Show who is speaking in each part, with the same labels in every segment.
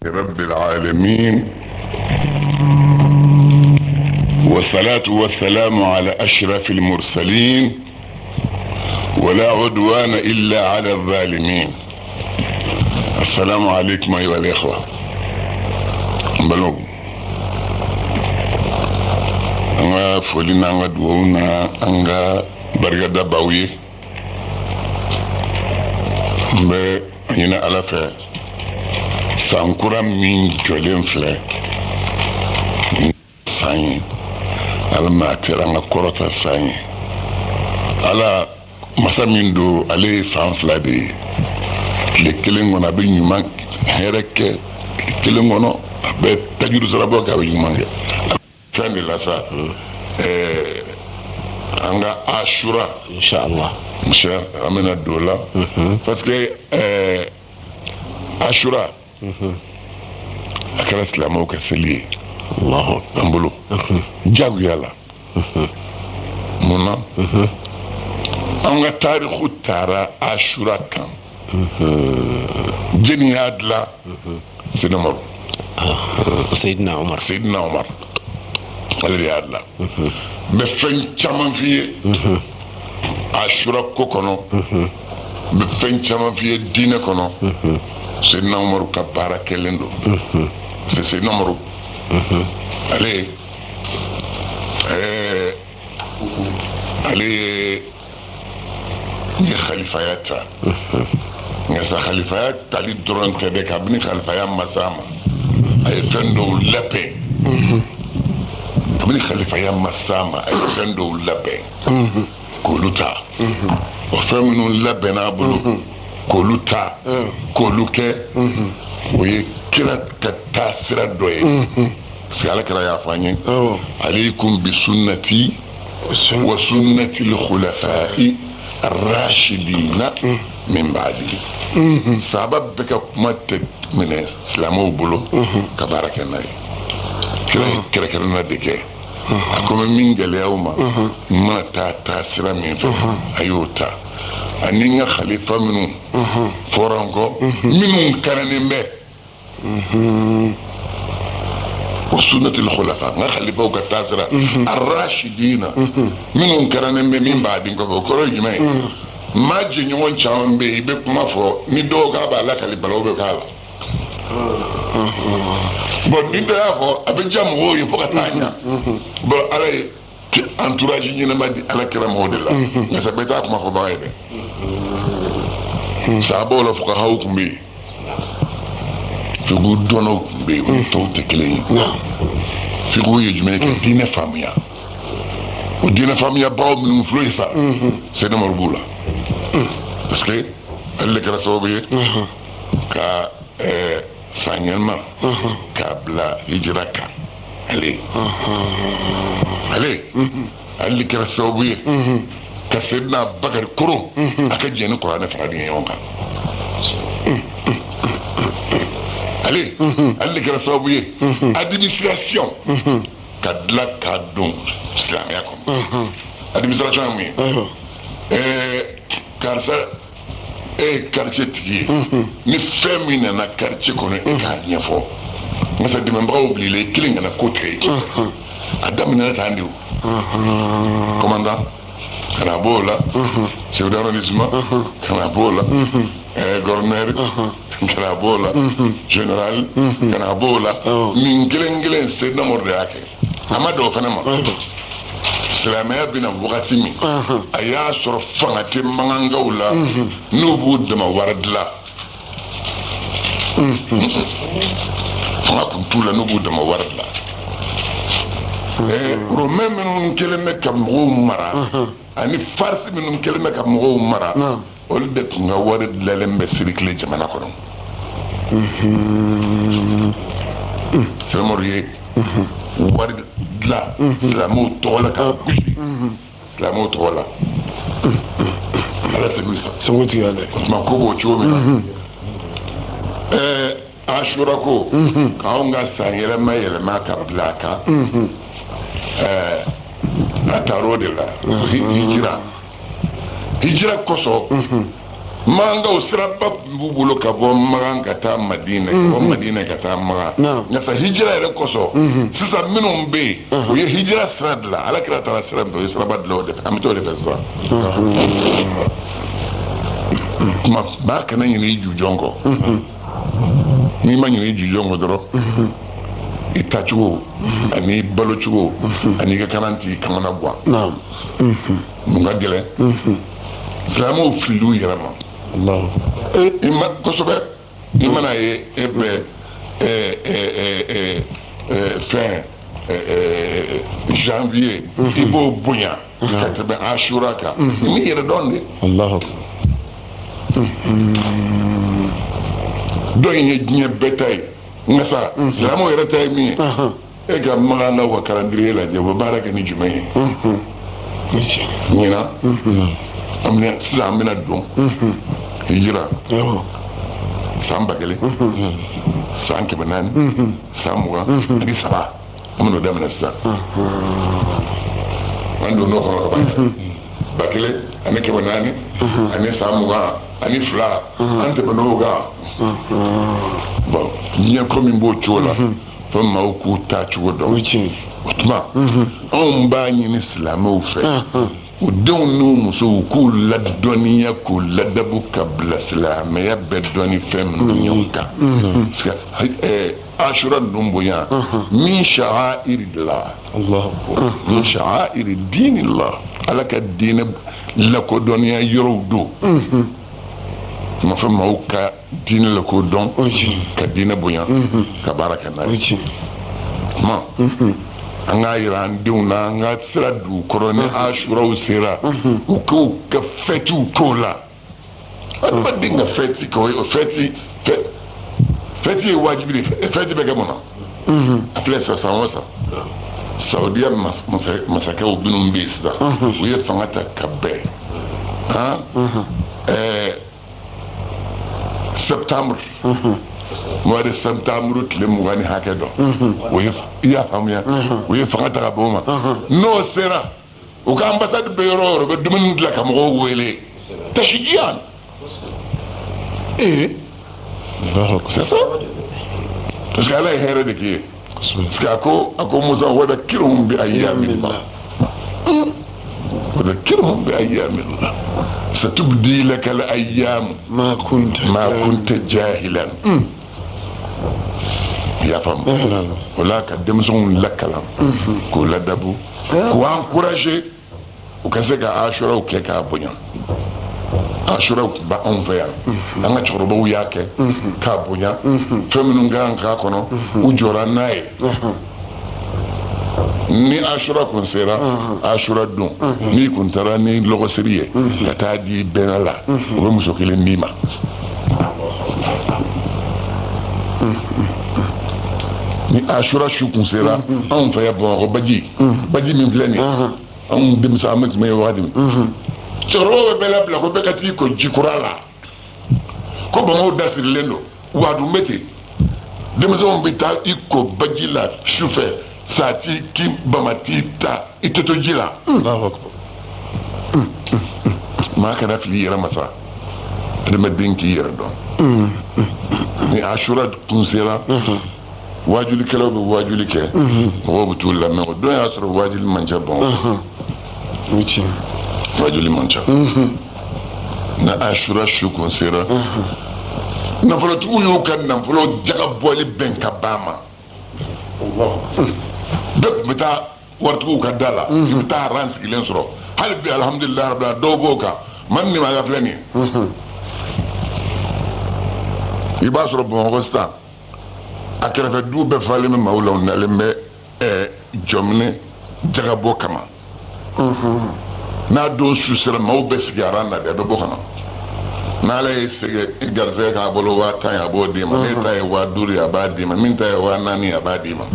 Speaker 1: رب العالمين، والصلاة والسلام على أشرف المرسلين، ولا عدوان إلا على الظالمين. السلام عليكم أيها الإخوة. Balimaw, an ka foli n'an ka dugawu n'an ka barikada b'aw ye. N bɛ a ɲini Ala fɛ, san kura min jɔlen filɛ san ye, Ala m'a kɛra an ka kɔrɔta san ye. Ala masa min don, ale ye fan fila de ye. Tile kelen kɔnɔ, a bɛ ɲuman hɛrɛ kɛ. Tile kelen kɔnɔ, a bɛ tajuru sarabɔ kɛ, a bɛ ɲuman kɛ fɛn de la sa. An ka Asura.
Speaker 2: Inshallah.
Speaker 1: Insha, an bɛna don o la, parce que Asura, a kɛra silamɛw ka seli ye.
Speaker 2: Allahu.
Speaker 1: An bolo jagoya la. Mun na an ka tariku taara Asura kan? Jɛni y'a dilan? Seyidina Umaru.
Speaker 2: Seydina Umar.
Speaker 1: Seyidina Umar, ale de y'a dilan. N bɛ fɛn caman f'i ye Asura ko kɔnɔ, n bɛ fɛn caman f'i ye diinɛ kɔnɔ. Seyidina Umaru ka baara kɛlen don, parce que Seyidina Umaru, ale ale ye khalifaya ta. Nka sa, khalifaya tali dɔrɔn tɛ dɛ. Kabini khalifaya ma s'a ma, a ye fɛn dɔw labɛn. Kabini khalifaya ma s'a ma, a ye fɛn dɔw labɛn k'olu ta. O fɛn minnu labɛnna a bolo k'olu ta k'olu kɛ, o ye kira ka taa sira dɔ ye, parce que Ala kira y'a fɔ an ye: "Alaykum bi sunnati wa sunnati al-khulafa'i ar-rashidina min ba'di." Sahaba bɛɛ ka kuma tɛ minɛ silamɛw bolo ka baara kɛ n'a ye. Kira ye kɛrɛkɛrɛnna de kɛ. A ko n bɛ min gɛlɛya ma, n mana taa sira min fɛ, a y'o ta, ani n ka khalifa minnu fɔra n kɔ, minnu karannen bɛ wa sunnatul khulafa, n ka khalifaw ka taa sira, arrashidina, minnu karannen bɛ, min b'a den kɔfɛ. O kɔrɔ ye jumɛn ye? Maa jɛɲɔgɔn caman bɛ yen, i bɛ kuma fɔ ni dɔw k'a b'a lakali, balawu bɛ k'a la. Bon, ni dɔ y'a fɔ, a bɛ diya mɔgɔw ye fo ka taa ɲa. Bon, Ala ye entourage ɲɛnama di Ala kira mɔgɔw de la, nka sa, bɛɛ t'a kuma fɔbaga ye dɛ. Sahabaw la, fuqahaw tun bɛ yen, fiqhu dɔnnaw tun bɛ yen, olu tɔw tɛ kelen ye. Fiqhu ye jumɛn ye? Ka diinɛ faamuya. O diinɛ faamuyabagaw minnu filɛ ye sa, Seyidina Umaru b'u la, parce que ale de kɛra sababu ye ka san yɛlɛma k'a bila hijira kan. Ale de kɛra sababu ye ka Seyidina Bakari koron a ka jɛn ni Kuranɛ farali ye ɲɔgɔn kan. Ale de kɛra sababu ye administration ka dilan k'a don silamɛya kɔnɔ. Administration ye mun ye? Karisa, e ye quartier tigi ye, ni fɛn min nana quartier kɔnɔ, e k'a ɲɛfɔ. Nka dɛmɛbagaw bilila i kelen kana ko tigɛ i cɛ. A daminɛna tan de. O commandant ka na b'o la, chef d'arrondissement ka na b'o la, gouverneur ka na b'o la, général ka na b'o la. Nin kelen kelen, Seyidina Umaru de y'a kɛ. A ma dan o fana ma. Silamɛya bɛna wagati min, a y'a sɔrɔ fanga tɛ mankankaw la n'u b'u dama wari dilan. Fanga tun t'u la n'u b'u dama wari dilan. Romain minnu kɛlen bɛ ka mɔgɔw mara, ani Farisi minnu kɛlen bɛ ka mɔgɔw mara, olu de tun ka wari dilanlen bɛ circuler jamana kɔnɔ. Sɛbɛnmɔru ye wari dilan silamɛw tɔgɔ la ka gosi silamɛw tɔgɔ la. Ala segu sa.
Speaker 3: Segu tigɛ dɛ.
Speaker 1: O tuma, ko b'o cogo min na, Asura ko k'anw ka san yɛlɛma yɛlɛma ka bila a kan, a taar'o de la. Hijira kosɔn. Makankaw siraba tun b'u bolo ka bɔ Makan ka taa Madinɛ, ka bɔ Madinɛ ka taa Makan. Nka sa hijira yɛrɛ kosɔn, sisan minnu bɛ yen, u ye hijira sira dilan. Ala kira taara sira min fɛ, u ye siraba dilan o de fɛ. An bɛ t'o de fɛ sisan. Tuma maa kana ɲinɛ i jujɔn kɔ. N'i ma ɲinɛ i jujɔn kɔ dɔrɔn, i taacogo ani i balocogo ani i ka kalan t'i kamana gan. Mun ka gɛlɛn? Silamɛw filil'u yɛrɛ ma. I ma kosɛbɛ. I mana ye e bɛ fɛn janvier, i b'o bonya ka tɛmɛ Asura kan, i m'i yɛrɛ dɔn de. Dɔ in ye diɲɛ bɛɛ ta ye, nka sa silamɛw yɛrɛ ta ye min ye, e ka Makankaw ka calendrier lajɛ, u bɛ baara kɛ ni jumɛn ye? Ɲinan an bɛna, sisan an bɛna don hijira san 1423, an bɛn'o daminɛ sisan. An donn'o kɔnɔ ka ban, 1422, an tɛmɛn'o kan. Bon, diɲɛ ko min b'o cogo la, fo maaw k'u taa cogo dɔn. O tuma anw b'a ɲini silamɛw fɛ, u denw n'u musow k'u ladɔnniya, k'u ladabu ka bila silamɛya bɛɛ dɔn ni fɛn minnu ɲɔgɔn kan. Parce que Asura ninnu bonya min sha'airillah, min sha'airi dinillah, Ala ka diinɛ lakodɔnniya yɔrɔw don. Tuma fɛ maaw ka diinɛ lakodɔn, ka diinɛ bonya, ka baara kɛ n'a ye. Tuma an k'a yira an denw na, an ka sira d'u kɔrɔ ni Asuraw sera, u k'u ka fɛtiw k'o la. Adamaden ka fɛti kɛ, o fɛti fɛti ye wajibi de ye. Fɛti bɛ kɛ mun na? A filɛ sisan, san o san, Saudiya masakɛw minnu bɛ yen sisan, u ye fanga ta ka bɛn han septembre, mois de septembre tile 20 ni hakɛ dɔ, o ye, i y'a faamuya, u ye fanga ta ka bɔ o ma. N'o sera, u ka ambassade bɛ yɔrɔ o yɔrɔ, u bɛ dumuni dilan ka mɔgɔw wele tasijiyan. Ee, c'est ça, parce que Ala ye hɛrɛ de k'i ye. Parce que a ko Musa: wadhakkirhum bi ayyamillah, wadhakkirhum bi ayyamillah satubdi laka al ayyam
Speaker 3: ma kunta
Speaker 1: ma kunta jahilan. I y'a faamu? O la, ka denmisɛnw lakalan, k'u ladabu, k'u encourager u ka se ka Asuraw kɛ k'a bonya. Asuraw tun bɛ anw fɛ yan, an ka cɛkɔrɔbaw y'a kɛ k'a bonya. Fɛn minnu ka kan k'a kɔnɔ, u jɔra n'a ye. Ni Asura kun sera, Asura don, n'i kun taara ni lɔgɔsiri ye ka taa di bɛnna la, u bɛ muso kelen d'i ma. Ni Asura su kun sera, anw fɛ yan Bamakɔ, baji min filɛ nin ye, anw denmisɛn an bɛ tun bɛ yen wagati min, cɛkɔrɔbaw bɛ bɛɛ labila ko bɛɛ ka t'i ko ji kura la, ko bamaw da sirilen don. Wa a dun bɛ ten, denmisɛnw bɛ taa i ko baji la su fɛ, sa t'i kin, bama t'i ta, i tɛ to ji la. Maa kana fili i yɛrɛ ma sa, adamaden k'i yɛrɛ dɔn. Ni Asura kun sera, waajulikɛlaw bɛ waajuli kɛ, mɔgɔw bɛ t'u lamɛn. O don y'a sɔrɔ waajuli man ca Bamakɔ, waajuli man ca. Na Asura su kun sera, nafolotigiw y'u ka nafolo jaga bɔli bɛn ka ban ma. Bɛɛ tun bɛ taa waritigiw ka da la, i bɛ taa rang sigilen sɔrɔ. Hali bi, alhamdulilayi rabbil alamin, dɔw b'o kan. Mali ni maa filɛ nin ye, i b'a sɔrɔ Bamakɔ sisan, a kɛrɛfɛ du bɛɛ falen bɛ maaw la, u nalen bɛ jɔminɛ jagabɔ kama. N'a don su sera, maaw bɛ sigi aran na de, a bɛ bɔ ka na. N'ala ye sɛgɛ garisɛgɛ k'a bolo, 10,000 ye, a b'o d'i ma. Ne ta ye 5,000 ye, a b'a d'i ma. Min ta ye 4,000 ye, a b'a d'i ma.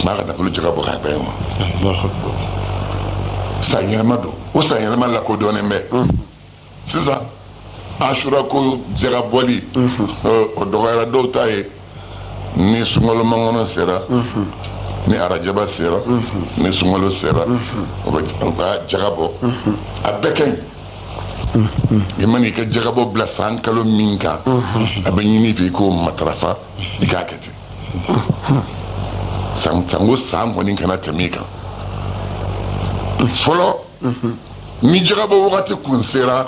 Speaker 1: Maa ka nafolo jaga bɔ k'a bɛn ma. San yɛlɛma don, o san yɛlɛma lakodɔnnen bɛ sisan. Asura ko jaga bɔli, o dɔgɔyara. Dɔw ta ye ni sunkalo makɔnɔ sera, ni arajaba sera, ni sunkalo sera, u bɛ u ka jaga bɔ. A bɛɛ ka ɲi. I mana i ka jagabɔ bila san kalo min kan, a bɛ ɲini i fɛ i k'o matarafa, i k'a kɛ ten. San sango san kɔni kana tɛmɛ i kan. Fɔlɔ, ni jagabɔ wagati kun sera,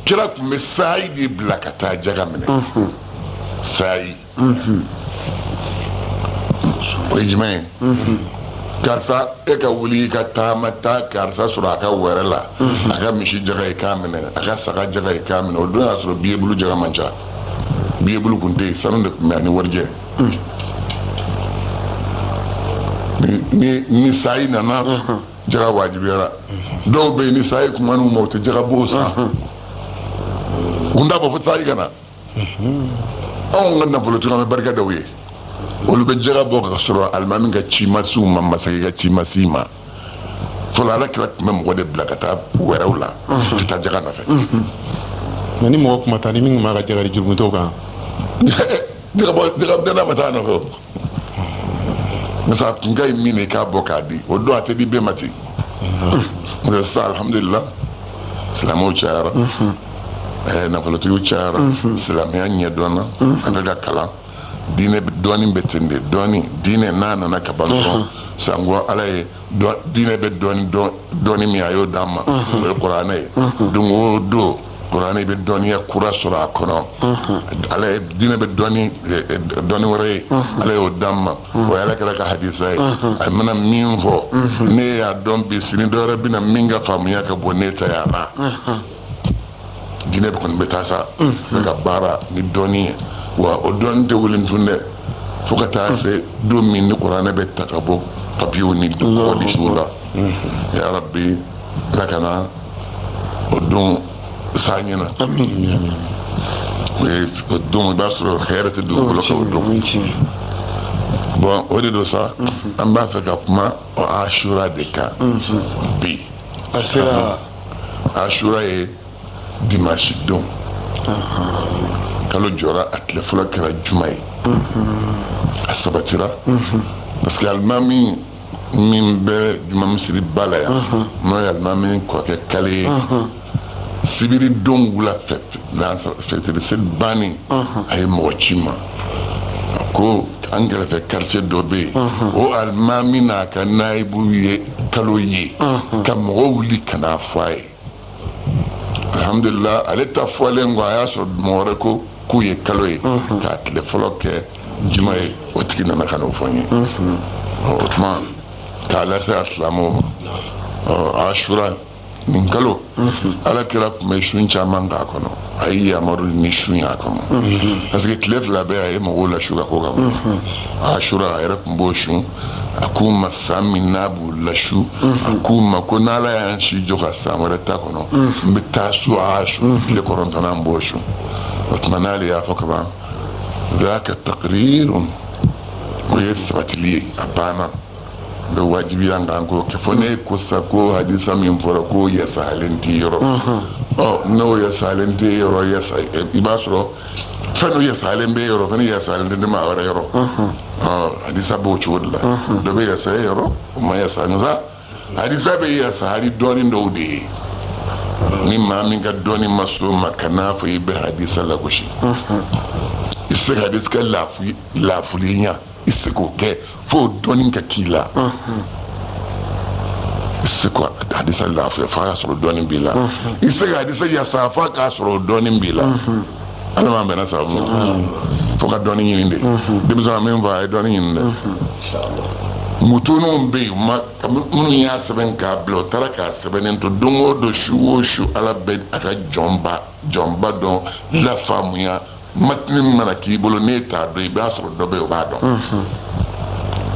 Speaker 1: kira tun bɛ sayi de bila ka taa jaga minɛ. Sayi, o ye jumɛn ye? Karisa, e ka wuli i ka taama taa karisa sɔrɔ a ka wɛrɛ la, a ka misi jaga i k'a minɛ, a ka saga jaga i k'a minɛ. O don y'a sɔrɔ biyebulu jaga man ca, biyebulu kun tɛ yen, sanu de tun bɛ ani warijɛ. Ni sayi nana, jaga wajibiyara. Dɔw bɛ yen, ni sayi kuman'u ma, u tɛ jaga b'o san kun t'a bɔ fo sayi ka na. Anw ka nafolotigi, an bɛ barika da u ye, olu bɛ jaga bɔ ka sɔrɔ alimami ka ci ma s'u ma, masakɛ ka ci ma s'i ma. Fɔlɔ, ala kira tun bɛ mɔgɔ de bila ka taa wɛrɛw la ka taa jaga nɔfɛ.
Speaker 3: Mɛ ni mɔgɔ kuma taa ni min tun b'a ka jaga di jurumutɔw kan.
Speaker 1: Jaga bɔ, jaga dana ma taa nɔfɛ o. Nka a kun ka ɲi min na, i k'a bɔ k'a di, o don a tɛ di bɛɛ ma ten. Nka sisan, alhamdulillah, silamɛw cayara, nafolotigiw cayara, silamɛya ɲɛdɔnna, an ka ka kalan diinɛ dɔɔni bɛ ten de. Dɔɔni diinɛ n'a nana ka ban dɔrɔn, sango ala ye diinɛ bɛ dɔɔni dɔɔni min a y'o d'an ma, o ye kuranɛ ye. Don o don, kuranɛ i bɛ dɔnniya kura sɔrɔ a kɔnɔ. Ala ye diinɛ bɛ dɔɔni dɔɔni wɛrɛ ye, ala y'o d'an ma, o ye ala kɛra ka hadisa ye. A mana min fɔ, ne y'a dɔn bi, sini dɔ wɛrɛ bɛna min ka faamuya ka bon ne ta ye a la. Diinɛ kɔni bɛ taa sa, bɛ ka baara ni dɔnni ye, wa o dɔnni tɛ wuli tun dɛ, fo ka taa se don min ni kuranɛ bɛ ta ka bɔ papiyew ni kɔdisiw la. Ya rabbi, ala kana o don sa ɲɛna. O ye o don, i b'a sɔrɔ hɛrɛ tɛ dugukolo kan o don. Bon, o de don sa, an b'a fɛ ka kuma o asura de kan bi.
Speaker 4: A sera.
Speaker 1: Asura ye dimanche don, kalo jɔra, a tile fɔlɔ kɛra juma ye, a sabatira, parce que alimami min bɛ juma misiri ba la yan, n'o ye alimami kɔrɔkɛ kale ye, sibiri don wula fɛ, fɛtiri seli bannen, a ye mɔgɔ ci ma, a ko an kɛrɛfɛ quartier dɔ bɛ yen, o alimami n'a ka nayibu ye kalo ye, ka mɔgɔw wuli ka n'a fɔ a ye. Alhamdulillah, ale ta fɔlen kɔ, a y'a sɔrɔ mɔgɔ wɛrɛ ko k'u ye kalo ye k'a tile fɔlɔ kɛ juma ye. O tigi nana ka n'o fɔ n ye. O tuma k'a lase a silamɛw ma, ɔ asura nin kalo, ala kira tun bɛ sun caman k'a kɔnɔ. A ye yamaru ni sun y'a kɔnɔ, parce que tile 2 bɛɛ a ye mɔgɔw lasu ka ko kan. Asura, a yɛrɛ tun b'o sun. A k'u ma, san min n'a b'u lasu, a k'u ma ko n'ala y'an si jɔ ka san wɛrɛ ta kɔnɔ, n bɛ taa so a su tile 9nan, n b'o sun. O tuma n'ale y'a fɔ kaban, zaka taqrirun, o ye sabatili ye, a banna, n bɛ wajibiya n kan k'o kɛ. Fo ne ko sa ko hadisa min fɔra ko yasalen t'i yɔrɔ, ɔ n'o yasalen t'i yɔrɔ, yasa i b'a sɔrɔ fɛn dɔ yasalen bɛ yɔrɔ, fɛn yasalen tɛ maa wɛrɛ yɔrɔ. Ɔ hadisa b'o cogo de la, dɔ bɛ yasa e yɔrɔ, o ma yasa. Nka hadisa bɛ yasa hali dɔɔnin dɔw de ye. Ni maa min ka dɔɔnin ma s'o ma, ka n'a fɔ i bɛ hadisa lagosi, i tɛ se ka hadisa ka lafuli ɲa, i tɛ se k'o kɛ fo dɔɔnin ka k'i la. I tɛ se ka hadisa lafiya f'a ka sɔrɔ dɔɔnin b'i la. I tɛ se ka hadisa yasa f'a k'a sɔrɔ dɔɔnin b'i la. Ala m'an bɛnna sababu ma, fo ka dɔɔnin ɲini de. Denmisɛnnin min fɔ, a ye dɔɔnin ɲini dɛ. Mutoninw bɛ yen ma minnu y'a sɛbɛn k'a bila, o taara k'a sɛbɛnnen to. Don o don, su o su, ala bɛ a ka jɔnba dɔn lafaamuya. Matini min mana k'i bolo, n'e t'a dɔn, i b'a sɔrɔ dɔ bɛ yen, o b'a dɔn.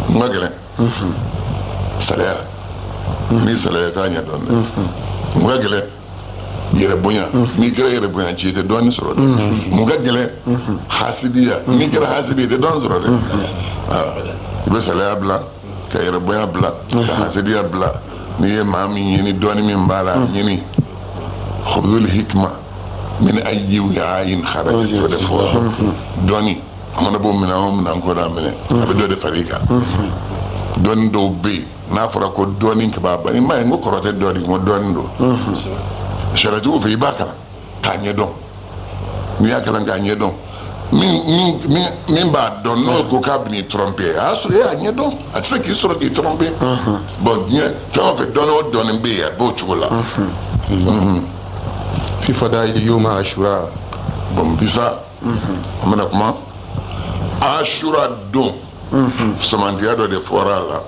Speaker 1: Mun ka gɛlɛn? Salaya. Ni salaya t'a ɲɛ dɔn dɛ. Mun ka gɛlɛn? Yɛrɛ bonya. N'i kɛra yɛrɛ bonya ci, i tɛ dɔɔnin sɔrɔ dɛ. Mun ka gɛlɛn? Hasidiya. N'i kɛra hasidi, i tɛ dɔɔnin sɔrɔ dɛ. I bɛ salaya bila, ka yɛrɛ bonya bila, ka hasidiya bila. N'i ye maa min ɲini, dɔɔnin min b'a la ɲini. Khudhul hikma min ayyi wi'ain kharajat, o de fɔ. Dɔɔnin a mana bɔ minɛn o minɛn kɔnɔ, a minɛ, a bɛ dɔ de fara i kan. Dɔɔnin dɔw bɛ yen, n'a fɔra ko dɔɔnin ka b'a ban, i m'a ye n ko kɔrɔ tɛ dɔɔnin, ko dɔɔnin don. Sariyatigiw fɛ i b'a kalan k'a ɲɛdɔn, n'i y'a kalan k'a ɲɛdɔn, min b'a dɔn n'o ko k'a bɛn'i tromper, a y'a sɔrɔ e y'a ɲɛdɔn, a tɛ se k'i sɔrɔ k'i tromper. Bon, diɲɛ fɛn o fɛn, dɔnni o dɔnni bɛ yen, a b'o cogo la.
Speaker 3: Fi fadaili yawma ashura.
Speaker 1: Bon, bisa an bɛna kuma Ashura don. Samantiya dɔ de fɔra a la.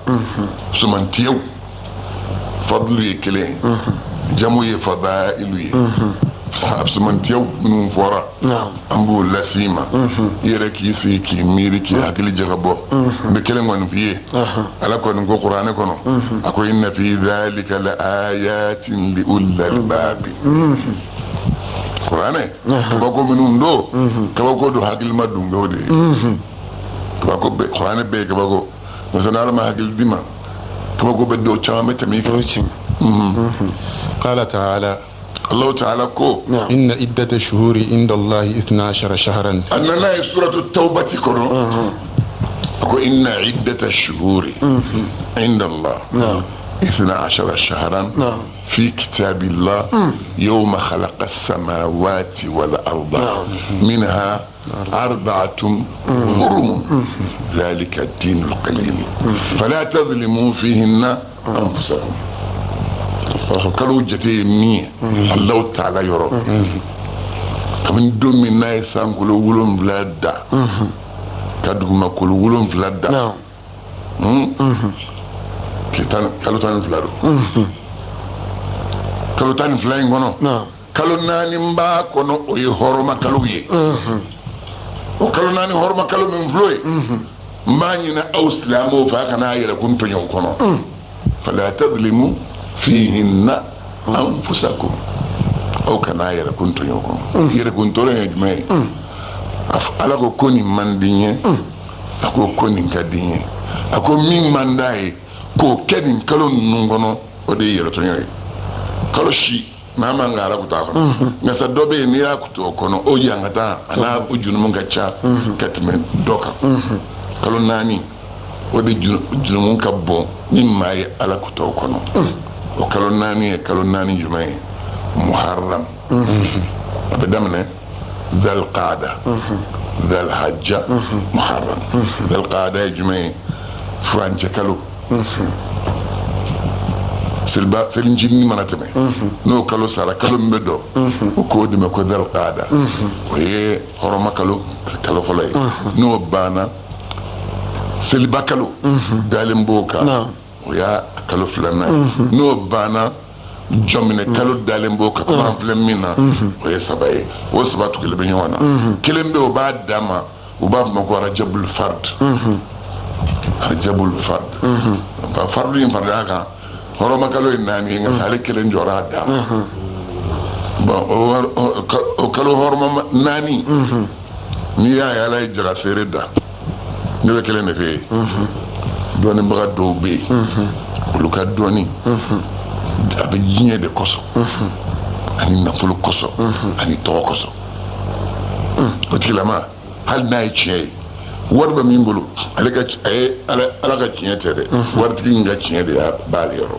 Speaker 1: Samantiyaw fadlu ye kelen ye, jamu ye fadailu ye. Samantiyaw minnu fɔra, an b'o las'i ma, i yɛrɛ k'i sigi k'i miiri k'i hakili jagabɔ. N bɛ kelen kɔni f'i ye. Ala kɔni ko kuranɛ kɔnɔ, a ko inna fi dhalika la ayatin li ulil albabi. Kuranɛ kabako minnu don, kabako don, hakilima dungew de ye. Kabako bɛ kuranɛ bɛɛ ye kabako. Nka n'Ala ma hakili d'i ma, kabako bɛ dɔw caman bɛ tɛmɛ i kan.
Speaker 3: Qala ta'ala.
Speaker 1: Allahu ta'ala ko
Speaker 3: inna iddata shuhuri inda Allahi 12 shahran.
Speaker 1: A nana ye suratu tawbati kɔnɔ, a ko inna iddata shuhuri inda Allah 12 shahran fi kitabillah yawma khalaqa as-samawati wal arda minha arba'atun hurum dhalika ad-din al-qayyim fala tadhlimu fihinna anfusakum. Kalo jate ye min ye Allahu ta'ala yɔrɔ, kabini don min n'a ye sankolo 7 da ka dugumakolo 7 da, kalo 12 don. Kalo 12 in kɔnɔ, kalo 4 b'a kɔnɔ, o ye hɔrɔma kalo ye. O kalo 4 hɔrɔma kalo min filɛ ye, n b'a ɲini aw silamɛw fɛ, a kana a yɛrɛkun tɔɲɔ o kɔnɔ. Fala tadlimu fihinna anfusakum, aw kana a yɛrɛkun tɔɲɔ o kɔnɔ. Yɛrɛkun tɔɲɔ ye jumɛn ye? Ala ko ko nin man di n ye, a ko ko nin ka di n ye, a ko min man d'a ye k'o kɛ nin kalo ninnu kɔnɔ, o de ye yɛrɛtɔɲɔ ye. Kalo si maa man ka ala ko t'a kɔnɔ, nka sa dɔ bɛ yen, n'i y'a kutu o kɔnɔ, o yankata a n'a o jurumu ka ca ka tɛmɛ dɔ kan. Kalo 4 o de jurumu ka bon ni maa ye ala kutu o kɔnɔ. O kalo 4 ye kalo 4 jumɛn ye? Muharram, a bɛ daminɛ Dhalqaada, Dhalhajja, Muharram. Dhalqaada ye jumɛn ye? Furancɛ kalo. Seliba selincinin mana tɛmɛ, n'o kalo sara, kalo min bɛ dɔn, o k'o de ma ko Dhalqaada, o ye hɔrɔma kalo, kalo fɔlɔ ye. N'o banna, seliba kalo dalen b'o kan, o y'a kalo 2nan ye. N'o banna, jɔminɛ kalo dalen b'o kan, komi an filɛ min na, o ye 3 ye. O 3 tugulen bɛ ɲɔgɔn na. Kelen bɛ yen, o b'a dan ma, u b'a fɔ ma ko Rajabul Fard. Rajabul Fard, nka fardu in farida kan, hɔrɔma kalo ye 4 ye, nka ale kelen jɔra a dan ma. Bon, o kalo hɔrɔma 4, n'i y'a ye Ala ye jaga seere da, ne bɛ kelen de f'e ye. Dɔnnibaga dɔw bɛ yen, olu ka dɔnni a bɛ diɲɛ de kosɔn, ani nafolo kosɔn, ani tɔgɔ kosɔn. O tigilama, hali n'a ye tiɲɛ ye, wari bɛ min bolo, ale ka a ye ala ka tiɲɛ tɛ dɛ, waritigi in ka tiɲɛ de b'ale yɔrɔ.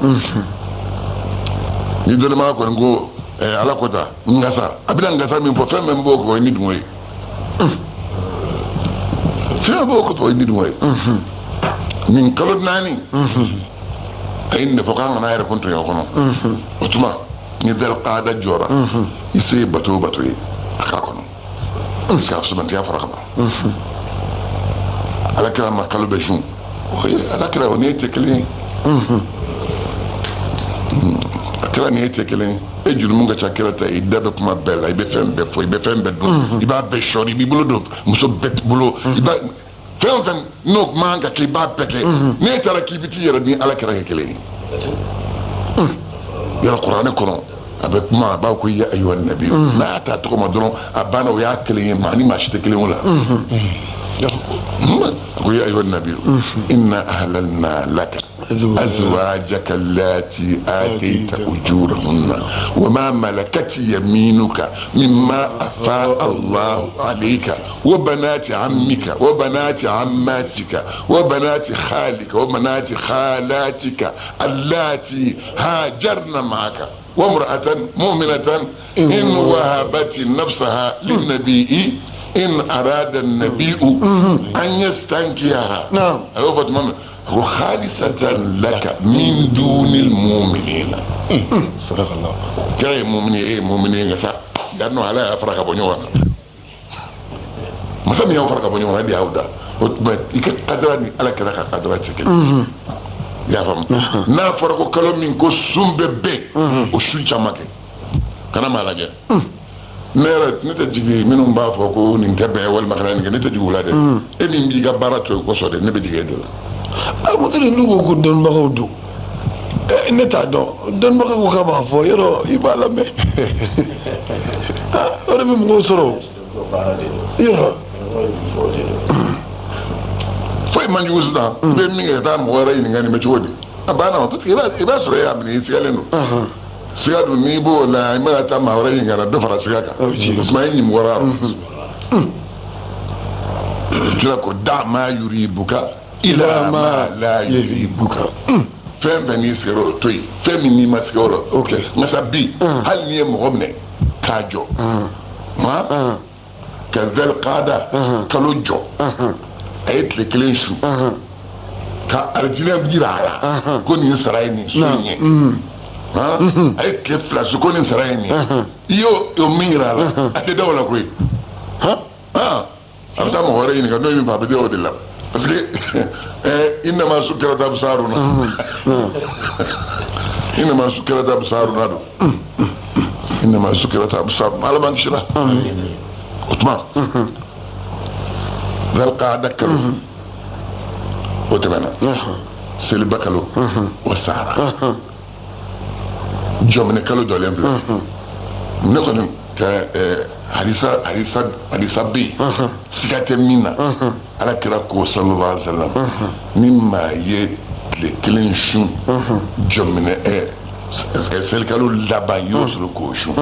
Speaker 1: Ni dɔnnibaga kɔni ko ala ko ta n ka sa, a bɛna n ka sa min fɔ, fɛn bɛɛ b'o kɔ, o ye ni dungɔ ye. Fɛn b'o kɔfɛ, o ye ni dungɔ ye. Nin kalo 4, a ye nin de fɔ k'an kana yɛrɛ kun tɔɲɔ kɔnɔ. O tuma ni Dhalqaada jɔra, i se ye bato o bato ye, a k'a kɔnɔ, parce que a sumantiya fɔra ka ban. Ala kira ma kalo bɛ sun, o ye ala kira, o ni e tɛ kelen ye. A kira ni e tɛ kelen ye. E jurumu ka ca kira ta ye, i da bɛ kuma bɛɛ la, i bɛ fɛn bɛɛ fɔ, i bɛ fɛn bɛɛ dun, i b'a bɛɛ sɔɔri, i b'i bolo don muso bɛɛ bolo, i b'a fɛn o fɛn n'o man ka kɛ, i b'a bɛɛ kɛ. N'e taara k'i bɛ t'i yɛrɛ ni ala kira kɛ kelen ye, yɔrɔ kuranɛ kɔnɔ a bɛ kuma, a b'a ko ya ayyuhan nabi, n'a y'a ta tɔgɔ ma dɔrɔn a banna, o y'a kelen ye. Maa ni maa si tɛ kelen o la. A ko ya ayyuhan nabi inna ahlalna laka أزواجك اللاتي آتيت أجورهن وما ملكت يمينك مما أفاء الله عليك وبنات عمك وبنات عماتك وبنات خالك وبنات خالاتك اللاتي هاجرن معك. Wa imra'atan mu'minatan in wahabat nafsaha lin-nabiyyi in arada an-nabiyyu an yastankihaha.
Speaker 4: Naam.
Speaker 1: A y'o fɔ tuma min, a ko khalisatan laka min dunil mu'minina.
Speaker 3: Sadakallah.
Speaker 1: Kira ye mumini ye, e ye mumini ye, nka sa yan nɔ Ala y'a fara ka bɔ ɲɔgɔn na. Masa min y'aw fara ka bɔ ɲɔgɔn na, e de y'aw da. O tuma i ka kadara ni Ala kira ka kadara tɛ kelen. I y'a faamu? N'a fɔra ko kalo min ko sun bɛ bɛn, o sun caman kɛ. Kana maa lajɛ. Ne yɛrɛ ne tɛ jigin minnu b'a fɔ ko nin tɛ bɛn walima kana nin kɛ, ne tɛ jigin u la dɛ. E min b'i ka baara to yen kosɔn dɛ, ne bɛ jigin e de la.
Speaker 4: A motari n'u ko ko dɔnnibagaw don, ne t'a dɔn, dɔnnibagaw ko k'a b'a fɔ, yɔrɔ i b'a lamɛn. O de bɛ mɔgɔw sɔrɔ yɔrɔ.
Speaker 1: Foyi man jugu sisan, i bɛ min kɛ ka taa mɔgɔ wɛrɛ ɲininka nin bɛ cogo di, a banna o, parce que i b'a sɔrɔ e y'a minɛ i sigalen don. Siga dun n'i b'o la, i mana taa maa wɛrɛ ɲininka la, dɔ fara siga kan. O tuma e ɲininka. Kira ko da ma yuribuka ila ma la yuribuka. Fɛn fɛn n'i sigara o to yen, fɛn min n'i ma siga o la o kɛ. Masa bi hali n'i ye mɔgɔ minɛ k'a jɔ, ka Zalqada kalo jɔ, a ye tile kelen su ka arijinɛ jira a la ko nin sara ye nin su in ye, a ye tile 2 su ko nin sara ye nin ye, i y'o min jira a la, a tɛ da o la koyi. A bɛ taa mɔgɔ wɛrɛ ɲininka n'o ye min fɔ, a bɛ da o de la. Parce que innama sukkirat absaruna, innama sukkirat absaruna don, innama sukkirat absaruna, Ala b'an kisira. O tuma Zalqada kalo o tɛmɛna, seliba kalo o sara, jɔminɛ kalo jɔlen filɛ. Ne kɔni ka hadisa hadisa bɛ yen, siga tɛ min na, Ala kira ko sallallahu alaihi wa sallam, ni maa ye tile kelen sun jɔminɛ selikalo laban, i y'o sɔrɔ k'o sun,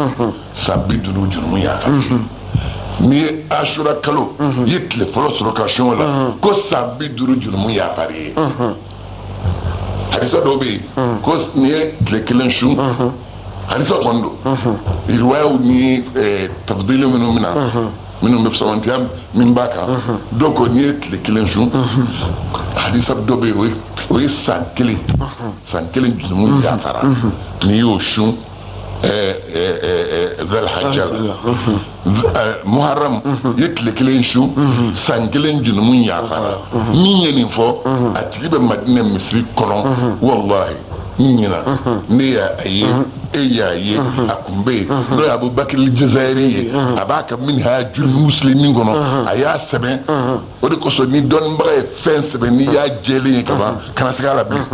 Speaker 1: san 50 jurumu yafa. N'i ye Ashura kalo i ye tile fɔlɔ sɔrɔ ka sun o la, ko san 50 jurumu yafara i ye. Hadisa dɔw bɛ yen ko n'i ye tile kelen sun, hadisa kɔni don, riwayaw ni tafdili minnu bɛ na, minnu bɛ fisamantiya min b'a kan, dɔw ko n'i ye tile kelen sun, hadisa dɔ bɛ yen o ye san kelen, san kelen jurumu yafara n'i y'o sun. Zalhajja la, Muharram ye tile kelen su, san kelen jurumu yafara. Min ye nin fɔ, a tigi bɛ Madinɛ misiri kɔnɔ, walahi n ɲina ne y'a ye, e y'a ye, a kun bɛ yen, n'o ye Abubakar Jazayiri ye, a b'a ka Minhajul Muslimin kɔnɔ, a y'a sɛbɛn. O de kosɔn ni dɔnnibaga ye fɛn sɛbɛn, n'i y'a jɛlen ye ka ban, kana siga a la bilen.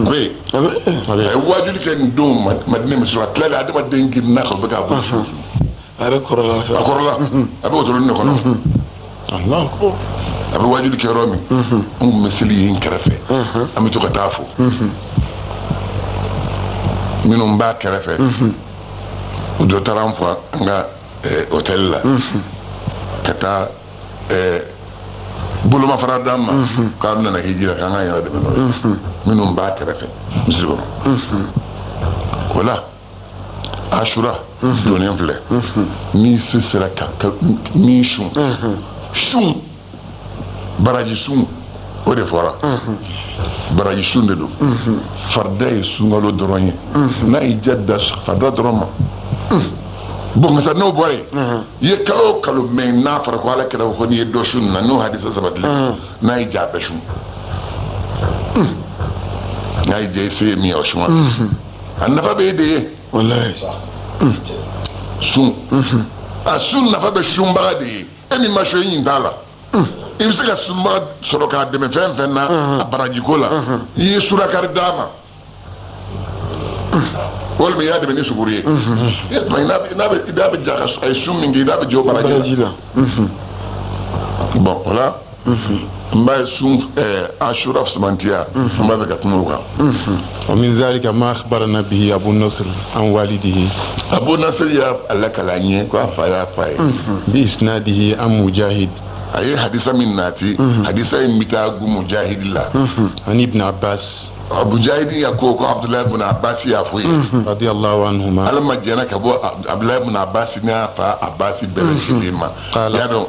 Speaker 1: Oui. A ye wajuli kɛ nin don Madinɛ misiri la, a tilalen adamaden girinna ka bɛ k'a bolo sunsun.
Speaker 4: A yɛrɛ kɔrɔla.
Speaker 1: A kɔrɔla. A bɛ wotoro de kɔnɔ. A bɛ wajuli kɛ yɔrɔ min, an kun bɛ seli yen kɛrɛfɛ, an bɛ to ka taa fo. Minnu b'a kɛrɛfɛ, o dɔ taara an fo an ka hôtel la, ka taa bolomafara d'an ma k'an nana hijira, k'an k'an yɛrɛ dɛmɛ n'o ye, minnu b'a kɛrɛfɛ misiri kɔnɔ. O la Ashura donnen filɛ, n'i se sera ka min sun, sun baraji sun, o de fɔra, baraji sun de don. Farida ye sunkalo dɔrɔn ye, n'a y'i diya da farida dɔrɔn ma. Bon, masa n'o bɔra yen, i ye kalo o kalo mɛn, n'a fɔra ko Ala kira ko n'i ye dɔ sun na, n'o hadisa sabatilen, n'a y'i diya a bɛɛ sun, n'a y'i diya i se ye min ye o sun, a nafa bɛ e de ye.
Speaker 4: Walayi.
Speaker 1: Sun, a sun nafa bɛ sunbaga de ye, e min ma sun, e ɲin t'a la. I bɛ se ka sunbaga sɔrɔ k'a dɛmɛ fɛn fɛn na a barajiko la, i ye surakari d'a ma, walima i y'a dɛmɛ ni suguri ye, n'a bɛ ja a ye sun min kɛ, i n'a bɛ jɔ baraji la. Bon, o la n b'a ye sun Ashura fisamantiya, n b'a fɛ ka kuma o kan.
Speaker 3: Wa min zalika ma akhbarana bihi Abu Nasr an walidihi.
Speaker 1: Abu Nasr y'a lakali an ye ko a fa y'a fa ye.
Speaker 3: Bi isnadihi an Mujahid.
Speaker 1: A ye hadisa min nati, hadisa in bɛ taa gu Mujahid la.
Speaker 3: An Ibn Abbas.
Speaker 1: Abu Jahidi ya ko ko Abdullahi ibn Abbas y'a fɔ ye.
Speaker 3: Radiyallahu anhuma.
Speaker 1: Ala ma jɛnna ka bɔ Abdullahi ibn Abbas n'a fa Abbas bɛɛ lajɛlen ma. Y'a dɔn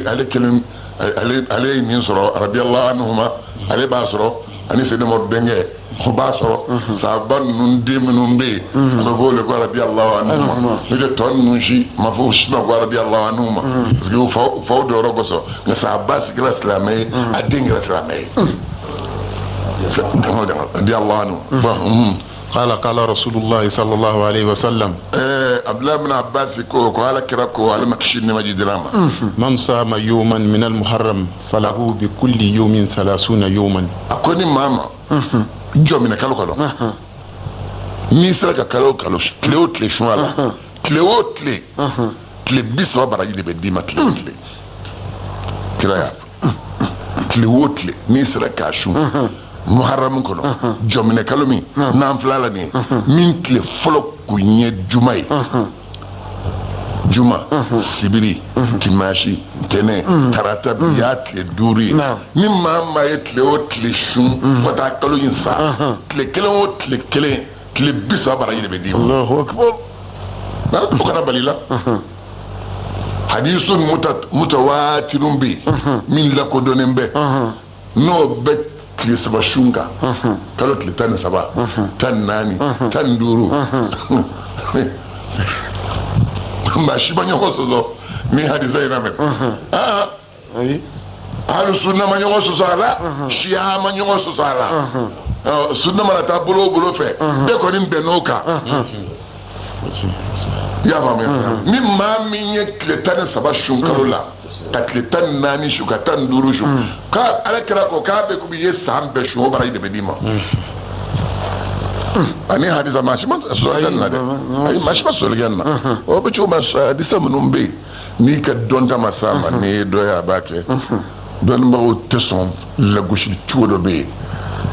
Speaker 1: ale kelen ale ye nin sɔrɔ radiyallahu anhuma, ale b'a sɔrɔ ani Seyidina Umaru denkɛ o b'a sɔrɔ sahaba ninnu den minnu bɛ yen a bɛ fɔ o de ko radiyallahu anhuma, n'o tɛ tɔ ninnu si ma fɔ o si ma ko radiyallahu anhuma, parce que u faw jɔyɔrɔ kosɔn. Nka sahaba kɛra silamɛ ye, a den kɛra silamɛ ye. Radiyallahu anhu.
Speaker 3: قال قال رسول الله صلى الله عليه وسلم.
Speaker 1: عبد الله بن عباس كو قال كرا كو على مكشين مجد لاما.
Speaker 3: من صام يوما من المحرم فله بكل يوم 30 يوما.
Speaker 1: أكوني ماما جو من كالو كالو. نيسرا كالو كالو تلو تلي شوالا تلو تلي تلي بيس وبرا يدي بديما تلو تلي. كرايا تلو تلي نيسرا كاشو. Muharram kɔnɔ jɔminɛ kalo min n'an fila la nin ye min tile fɔlɔ kun ye juma ye, juma sibiri dimasi ntɛnɛn tarata bi y'a tile 5 ye. Ni maa maa ye tile o tile sun fo taa kalo in sa, tile kelen o tile kelen tile 30 baraji de bɛ d'i ma.
Speaker 4: Allahu akbar.
Speaker 1: O kana bali la. Hadisu mutawatirun bɛ yen min lakodɔnnen bɛ n'o bɛ tile 3 sun kan, kalo tile 13, 14, 15. Maa si ma ɲɔgɔn sɔsɔ ni hadisa in na mɛn. Hali sunna ma ɲɔgɔn sɔsɔ a la, siya ma ɲɔgɔn sɔsɔ a la. Sunna mana taa bolo o bolo fɛ, bɛɛ kɔni bɛnn'o kan. I y'a faamuya? Ni maa min ye tile 13 sun kalo la, ka tile 14 su, ka 15 su, k'a ala kira ko k'a bɛ komi i ye san bɛɛ su, o baraji de bɛ d'i ma. Ani hadisa maa si ma sɔrɔ kɛ nin na dɛ, ayi maa si ma sɔrɔ kɛ nin na. O bɛ cogo min hadisa minnu bɛ yen n'i ka dɔnta ma s'a ma, n'i ye dɔ ye a b'a kɛ. Dɔnnibagaw tɛ sɔn lagosili cogo dɔ bɛ yen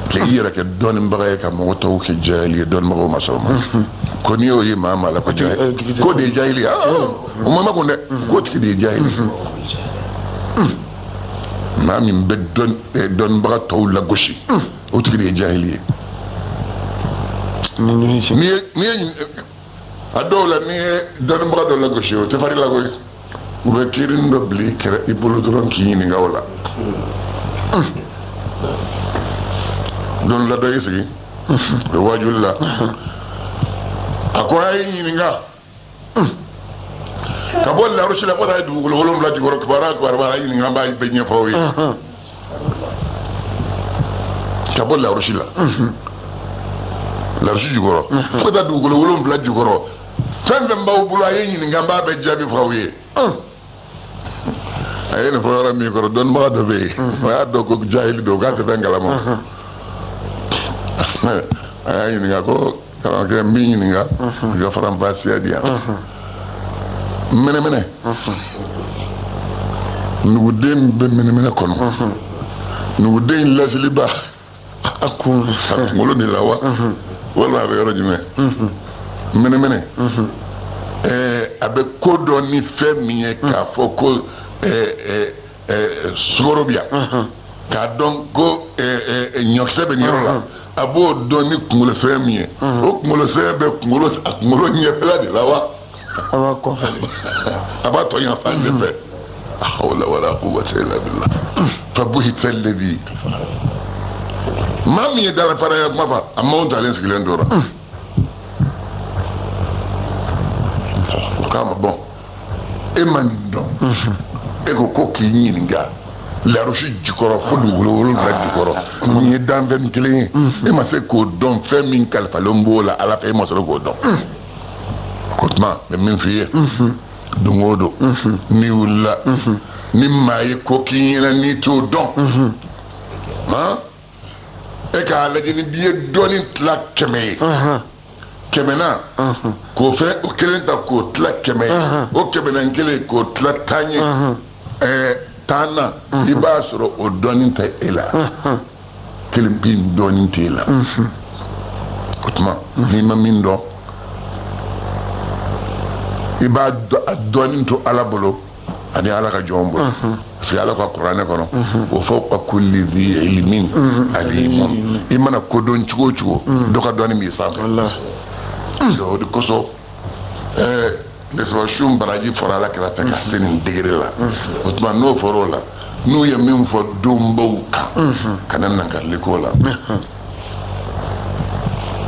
Speaker 1: k'i yɛrɛ kɛ dɔnnibaga ye ka mɔgɔ tɔw kɛ jahili ye, dɔnnibagaw ma sɔn o ma. Ko n'i y'o ye maa maa la ko jahili, k'o de ye jahili ye, o ma makun dɛ, k'o tigi de ye jahili ye. Maa min bɛ dɔnnibaga tɔw lagosi, o tigi de ye jahili ye. N'i ye a dɔw la n'i ye dɔnnibaga dɔ lagosi, o tɛ fari la koyi, u bɛ kiirin dɔ bila i kɛrɛ i bolo dɔrɔn k'i ɲininka o la. Don la dɔ y'i sigi o ye waajuli la, a ko a ye ɲininka ka bɔ larusi la fo taa ye dugukolo 7 jukɔrɔ, kibaruya kibaruya a ye ɲininka, an b'a bɛɛ ɲɛfɔ aw ye. Ka bɔ larusi la, larusi jukɔrɔ fo ka taa dugukolo 7 jukɔrɔ, fɛn fɛn b'aw bolo a ye ɲininka, an b'a bɛɛ jaabi fɔ aw ye. A ye nin fɔ yɔrɔ min kɔrɔ, dɔnnibaga dɔ bɛ yen o y'a dɔn ko jahili don, k'a tɛ fɛn kalama. A y'a ɲininka ko karamɔgɔkɛ n b'i ɲininka i ka faranfasiya di yan. Mɛnɛmɛnɛ nuguden bɛ mɛnɛmɛnɛ kɔnɔ, nuguden in laseliba a kunkolo de la wa walima a bɛ yɔrɔ jumɛn? Mɛnɛmɛnɛ a bɛ ko dɔn ni fɛn min ye k'a fɔ ko sukaro bɛ yan, k'a dɔn ko ɲɔkisɛ bɛ nin yɔrɔ la, a b'o dɔn ni kunkolo sɛbɛn min ye, o kunkolo sɛbɛn bɛ kunkolo a kunkolo ɲɛfɛla de la wa
Speaker 4: a b'a kɔfɛ de,
Speaker 1: a b'a tɔ yan fan de fɛ. La hawla wala quwwata illa billah. Fabuhita alladhi. Maa min ye dalafaraya kuma fɔ, a maaw talen sigilen tora. O k'a ma bɔn e ma nin dɔn, e ko ko k'i ɲininka larusi jukɔrɔ fo dugukolo 7 jukɔrɔ, nin ye danfɛn kelen ye, e ma se k'o dɔn, fɛn min kalifalen b'o la ala fɛ, e ma sɔrɔ k'o dɔn. O tuma n bɛ min f'i ye, don o don n'i wulila ni maa ye ko k'i ɲɛna n'i t'o dɔn, han, e k'a lajɛ ni b'i ye dɔɔnin tila 100 ye, 100 na k'o fɛn o kelen ta k'o tila 100 ye, o 100 na kelen k'o tila 10 ye, 10 na i b'a sɔrɔ o dɔɔnin tɛ e la, kelen bi dɔɔnin tɛ e la. O tuma n'i ma min dɔn, i b'a dɔɔnin to ala bolo, Ani ala ka jɔn bolo parce que ala ka kuranɛ kɔnɔ wa fawqa kulli dhi ilmin alimun i mana kodɔn cogo o cogo dɔ ka dɔnni b'i sanfɛ o de kosɔn tile saba sun baraji fɔra ala kira fɛ ka se nin degré la o tuma n'o fɔra o la n'u ye min fɔ donbaw kan kana nankarili k'o la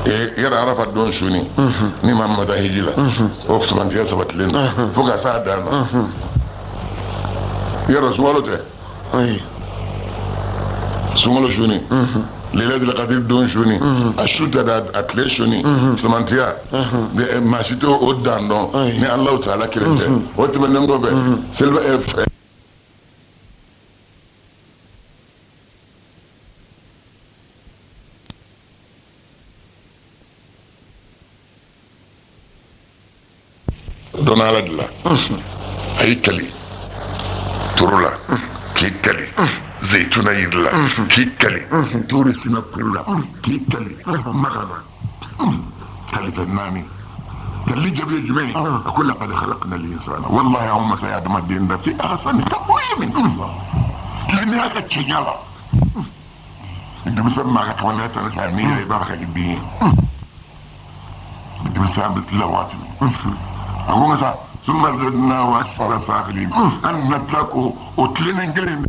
Speaker 1: yɛrɛ arafa don suni ni maa min ma taa hiji la o sugantiya sabatilen don fo ka s'a dan na yɛrɛ sunkalo tɛ sunkalo suni lailatul qadr don suni a su tɛ da a tile suni sumantiya maa si t'o o dan dɔn ni Alahu taala kelen tɛ o tɛmɛnen kɔfɛ seliba dɔnna ala de la a y'i kali toro la k'i kali zeyituna yiri la k'i kali turu sina kuru la k'i kali maga la kalifɛ naani kalili jaabi ye jumɛn ye a ko laqad khalaqna al-insana wallahi anw masa ye adamaden da fi ahsani taqwimin tilennenya ka cɛɲa la denmisɛn maa ka kamalenya tana k'a n'i yɛrɛ i b'a fɛ ka kɛ den ye denmisɛn bɛ tila waati min a ko nka sa summa radadnahu asfala safilin an na tila k'o o tilennen kelen